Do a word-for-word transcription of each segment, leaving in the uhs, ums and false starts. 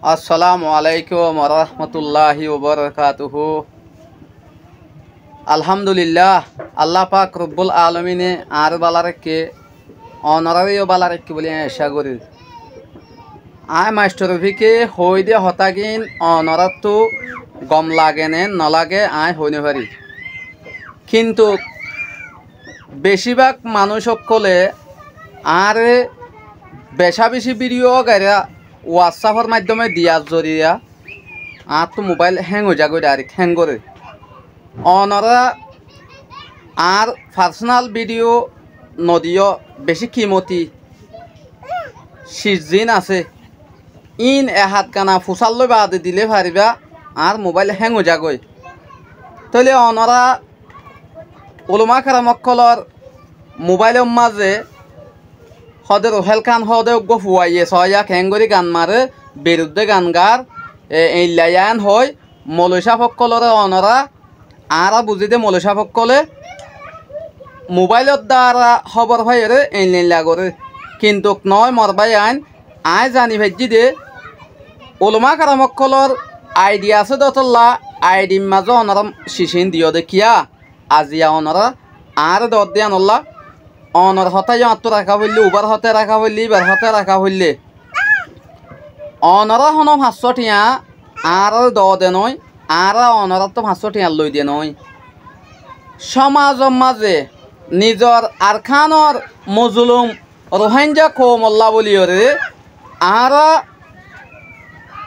Assalamu alaikum warahmatulláhi wabarakátuhu. Alhamdulillah, Allah pak robbul alomine añáre bála raikké, onoráre yó bála raikké buli aññí acá gorír. Aññí maistor Rofike hoóide hotágin onoráttu gom lage né nolage aññí hoói nofarí. Kintu becibak manúic ókkole añáre becá-becí bídiyo ógaira WhatsApp-or maiddóme diyar zoriya añáttu mobáil héng ói zagói, dairek héng goré. Onorá añár farsónal bídiyo nodiyó, bicí kimoti ciz ziín asé, íin e hat gana fusár loi baade dile faribá, añár mobáil héng ói zagói. Tóile onorá ulama keram ókkolór mobáilor mazé hoóde Ruhél Kán hoóde uggúa fuaye soóiya keéngorí gan maré, beruddé gan gar, e, eilla yián hoói, moloi sáf ókkolóre onorá, añára buzí dé moloi sáf ókkolé mobáilor dára hóbor faiyóre eilla eilla goré. Kintu noói mor báiyain, aññí zani faijjí dé, ulama keram ókkolór aidhi asé dé ótolla, aidhir mazé onorá cicin diyó dé kiyá? Aziya onorá añáre doódde yíanolla, onor hotá yó añáttu raká foillé, ubár hotá raká foillé, íbar hotá raká foillé. Onorá honó fañssó thiañ añáráre doóde noói, añára onoráttu fañssó thiañ loide noói. Cómazor mazé nizor Arkánor mozulum Ruháingga koumolla bóliyoré añára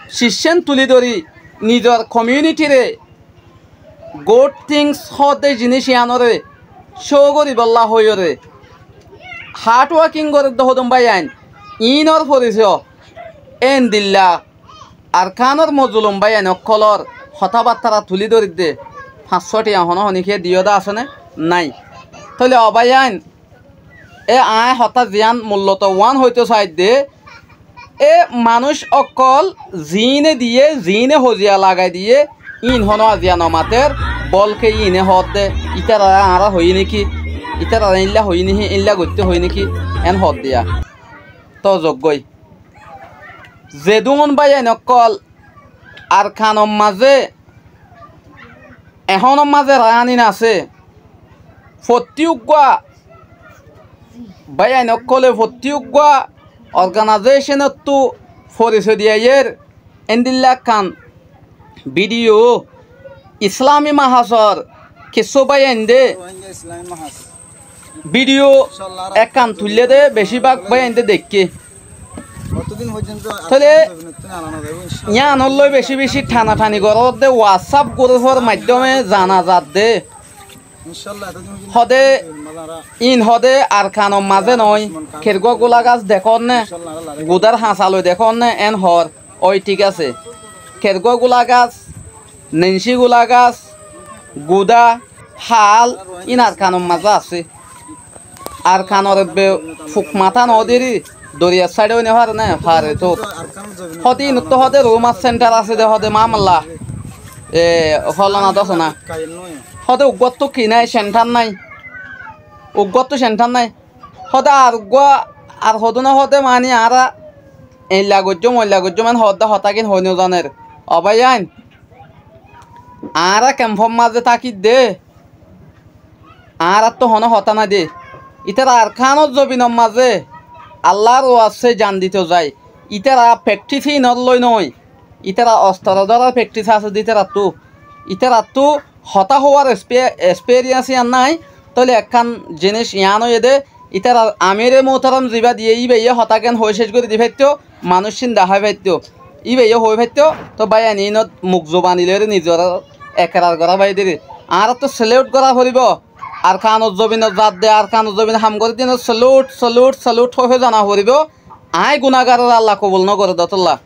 ciccén tulí dóri nizor komiyúnitiré good things hoódde jiníc yíanoré cóu goríbolla hoiyóre hathwáking gorédde hodún báiyain, iínor forisó éndilla Arkánor mozulum báiyain ókkolór hotábattára tulí dóridde fañssó thiañ honó honíkiyé diyó dé asé né? Nái. Tóile o báiyain, e aññí hotá ziyán mulloto uán hoitóu saidde, e manúic ókkol ziíne diyé, ziíne hoziya lagai diyé, íin honó aziya nomatér, bólke íine hoódde, ítararé añára hoiyí néki, ítararé éilla hoiyí néki, éilla goittóu hoiyí néki, eén hoódde yá. Toóu zoggói. Zedún báiyain ókkol Arkanor mazé ehónor mazé raánin asé. Fottí uggúa báiyain ókkolé fottí uggúa organaizécenottú forisoi diyaiyér éndilla ekkán bídiyo Islámi Mahasor kissú báiyain dé bídiyo ekkán tuillé dé, bicí bák báiyain dé deikké. Tóile yíanollói bicí bicí thana-thani goródde WhatsApp gurúfor maiddóme zana zadde. Hodé, iín hodé Arkanor mazé noói, kergúa gulagas dekónne, gudár hañsa loi dekónne, eén hoór. Ói, thík asé. Kergúa gulagas, neincí gulagas, gudá, hal, iín Arkanor mazé asé. Arkanor ebbe fuk matá noódiri doriyar sáide ói nofáre né? Fare tóu. Hóde iínottú hóde ruúmar sénthar asé dé hóde mamalla, e, fólana dósana. Hóde uggúattu ki nái, sénthar nái. Uggúattu sénthar nái. Hóde ar uggúa, ar hodúna hóde mani añára eilla goijjóm, oilla goijjóm, en hoódde hotágin hoói nozanér. O báiyain, añára kempór mazé tákidde, añáráttu honó hotá nái dé. Ítara Arkánor zobinor mazé Allár wasté jan ditou zai. Ítara pekthís iínollói noói. Ítara ostoro dórar pekthís asé dé ítarattú. Ítarattú hotá hoóar espe-, esperiens yían nái. Tóile ekkán jiníc yián óiye dé, ítarar amíre muhtaram zibá diyé, íbayé hotágin hoói céc gorí di faittó, manúiccín dahái faittó, íbayé hoói faittó. Tóu báiyain, iínot muk zubani loiyóre nizoré ekerar gorá báiye dé. Añáráttu seléut gorá foribóu. Arkanor zobinot zadde, Arkanor zobinot ham gorédde yíanot seléut, seléut, seléut hoói hoói zana foribóu. Aññí gunágaroré Alla kobul nógoré dé ótolla.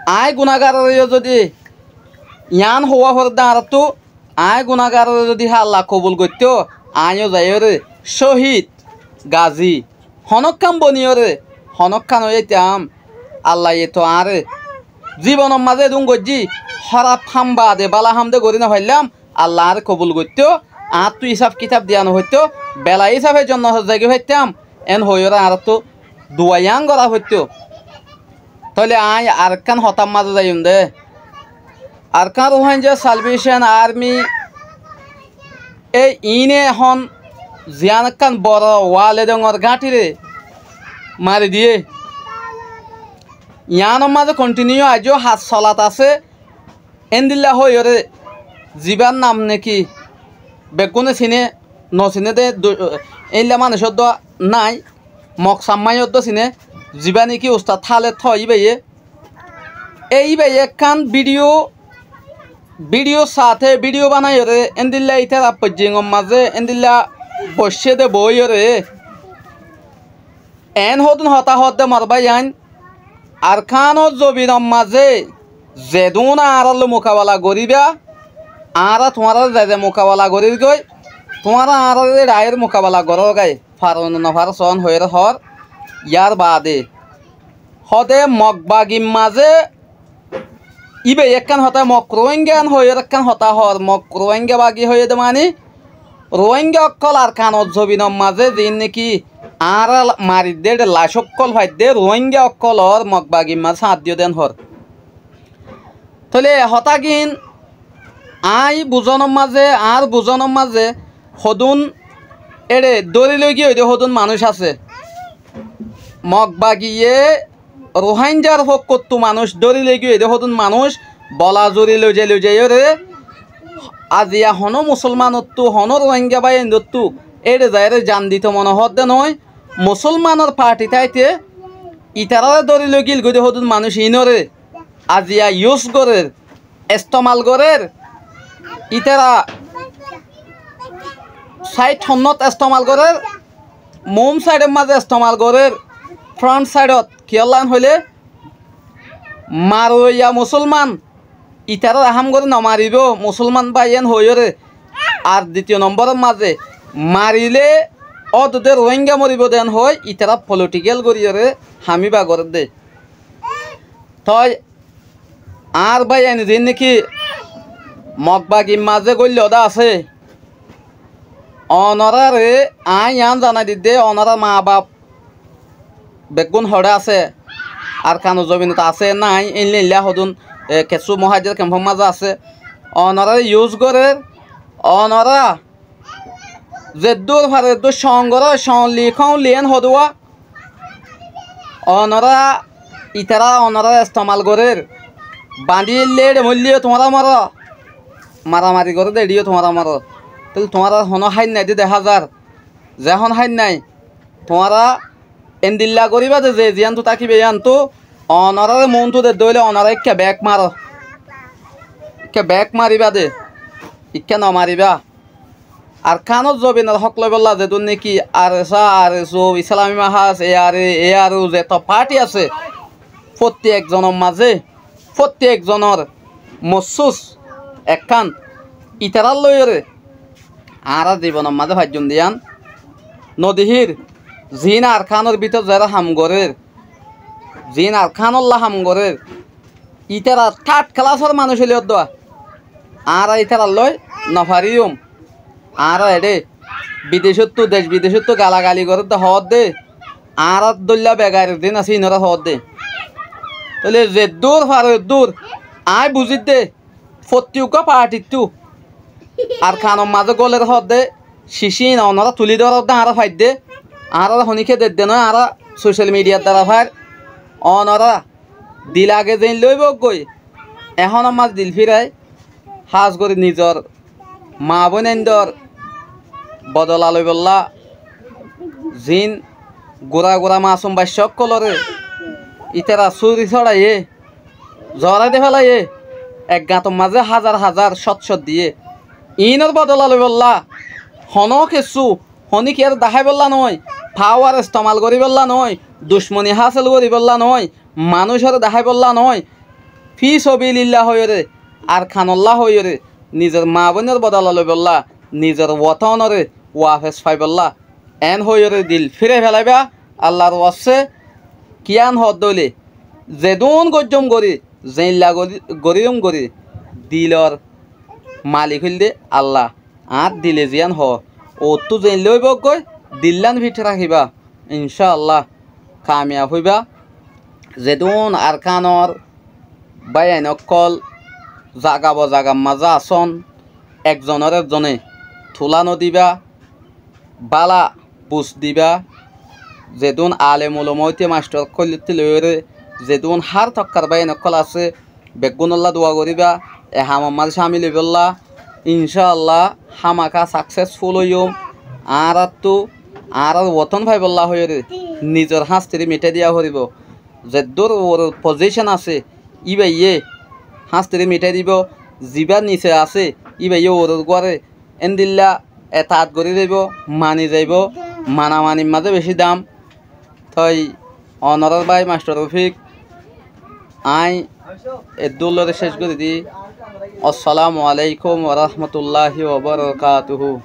Aññí gunágaroré yó zodi yián hoówa foredde añáráttu, aññí gunágaroré zodi Alla kobul goittóu, aññí yó zaiyóre cóhid, gazi, honókkan boniyóre, honókkan óiyaitám. Allaye toóu añáre zibonor mazé edún goijjí, hóraf ham baade bála ham de gorí nofaillám, Alla añáre kobul goittóu, añáttu ísaf kitaf diya nofoittóu, bela ísafe jonnotot zaigói faittám, eén hoóiyoré añáráttu dua yián gorá foittóu. Tóile aññí arekkán hotár mazé zaiyum dé. Arkán Rohingya Salvation Army, e iíne ehón ziyán ekkán boro wale dongor gáñthire mari diyé. Yiánor mazé continue aijjó has solat asé. Éndilla hoiyóre zibár nam neki beggúne siné, nosiné dé du-, éilla manúic óddo nái, Mok Sammái óddo siné, zibá neki Ustat Háled hoó íbayé. E íbayé ekkán video, video saté video banaiyóre éndilla ítara foijjingor mazé éndilla boiccé dé boóiyoré. Eén hodún hotá hoódde mor báiyain, Arkánor zobinor mazé zedún añárálloi mukabela goríba, añára tuáñráre ze ze mukabela gorír goi, tuáñra añáráre raáir mukabela gorór goi, faro né nofaró soón hoiyóre hoór. Yárbaade hoódde Mok bagir mazé íbayé ekkán hotá, Mok Rohingya hoiyóre ekkán hotá hoór, Mok Rohingya bagi hoiyé dé mani, Rohingya ókkol Arkanor zobinor mazé ziín neki añára maridde éçe lac ókkol faidde Rohingya ókkolor Mok bagir mazé sáñt diyó dé en hoór. Tóile e hotágin aññí buzónor mazé, añár buzónor mazé hodún éçe dóri loi giyói dé hodún manúic asé. Mok bagiye Ruháingar fokkóttu manúic dóri loi giyói dé hodún manúic bola zuri loizai loizaiyóre, aziya honó musólmanottú, honó Ruháinga báiyaindóttu éçe zaiyóre zan dito mone hoódde noói. Musólmanor pathi táite itaráre dóri loi gíl goi dé hodún manúic iínoré aziya yus gorér, estemal gorér, ítara sáid honnót estemal gorér, moum sáidor mazé estemal gorér, front sáidot. Kiyólla hoilé, maroiya musólman, itaráre ham gorí nomaribóu, musólman báiyain hoiyóre. Ar ditiyo nombóror mazé marilé ódode Ruháinga moribóu dé en hoói, itará politikel goríyoré ham íba gorédde. Toi añár báiyain ziín neki Mok bagir mazé góillodé asé, onoráre aññí yián zanai didde, onorár maa baf beggún hoçé asé, Arkanor zobinot asé nái, éilla éilla hodún, e, kessú muhájer kempór mazé asé, onoráre yus gorér, onorá zeddúr fare eddúr coon goró, coon li, coon li en hodúa. Onorá, itará onoráre estemal gorér. Bañdí éille éçe moillé yó tuáñra moró. Maramari goré dé eçé yó tuáñra moró. Tóile tuáñrar honó háin nái dé deházar. Zehón háin nái, tuáñra endilla goríba dé ze ziyántu tákiba yíantu, onoráre muúntu dedde óile onorá ikká bek maró. Ikká bek maribá dé, ikká nomaribá. Arkanor zobinor hók loibólla zedún néki ARSA, ARSO, Islami Mahaz, ARA, ARU, zeto party asé, fottí ekzonor mazé, fottí ekzonor mossús ekkán itarár loiyóre añára zibonor mazé faijjum de yían nodehír. Ziín Arkanor bútore zerá ham gorér, ziín Arkanolla ham gorér, ítara third classor manúic óile ódduwa. Añára ítarallói nofaríyum. Añára eçé bidecóttu, dec bidecóttu galagali gorédde hoódde, añárar dóilla begarir ziín asé íinoré hoódde. Tóile zeddúr faro eddúr aññí buzídde, fottí uggúa paathittú Arkanor mazé góler hoódde, cicíin onorá tulí dórodde añára faidde, añáráre honíkka dedde noó, añára social mediar dara fair, onorá dil age zein loibóggoi, ehónor mazé dil fírai, hás gorí nizor maa bóinaindor bodola loibollá, ziín gura gura masum baiccá ókkolóre ítara súri sóçaiyé, zorái de félaiyé, ek gañtor mazé házar házar cót cót diyé, iínor bodola loibollá, honó kessú, honíkiyáre daháibollá noói, pawar estemal goríbollá noói, ducmoni hásil goríbollá noói, manúicoré daháibollá noói, fí sobililla hoiyóre, Arkanollá hoiyóre, nizor maa bóinor bodola loibollá, nizor wotónoré wafes faibollá. Eén hoiyóre dil fírai félaibá, Allar wassé. Kiyán hoódde óile, zedún goijjóm gorí, zeilla gorí, goríyum gorí, dilor malik óilde Alla. Añár dile ziyán hoó, uottú zeilla óiboggói, dillán fit rakíba, incá Alla, kamiyaf óiba. Zedún Arkanor báiyain ókkol zaga bo zagar mazé asón, ekzonor ekzone tulá nodibá, bála bus dibá, zedún alem ulama óite mastor ókkol ótti loiyóre, zedún hár tokkar báiyain ókkol asé, beggúnolla dua goríba, e hamor mazé cámil óibolla, incáalla hámaka saksesful óiyum, añáráttu, añárár wotón faibólla hoiyóre, nizor háñstiri miṭái diya foribóu. Zeddúr uoror pozícon asé, íbayé háñstiri miṭái dibou, zibá nise asé, íbayé uoror gúare éndilla etaat gorí zaibou, mani zaibou, manamanir mazé bicí dam. Toi onorár bái mastor Rofik, aññí eddúr lói céc gorí di. Assalamu aláikum warahmatulláhi wabarakátuhu.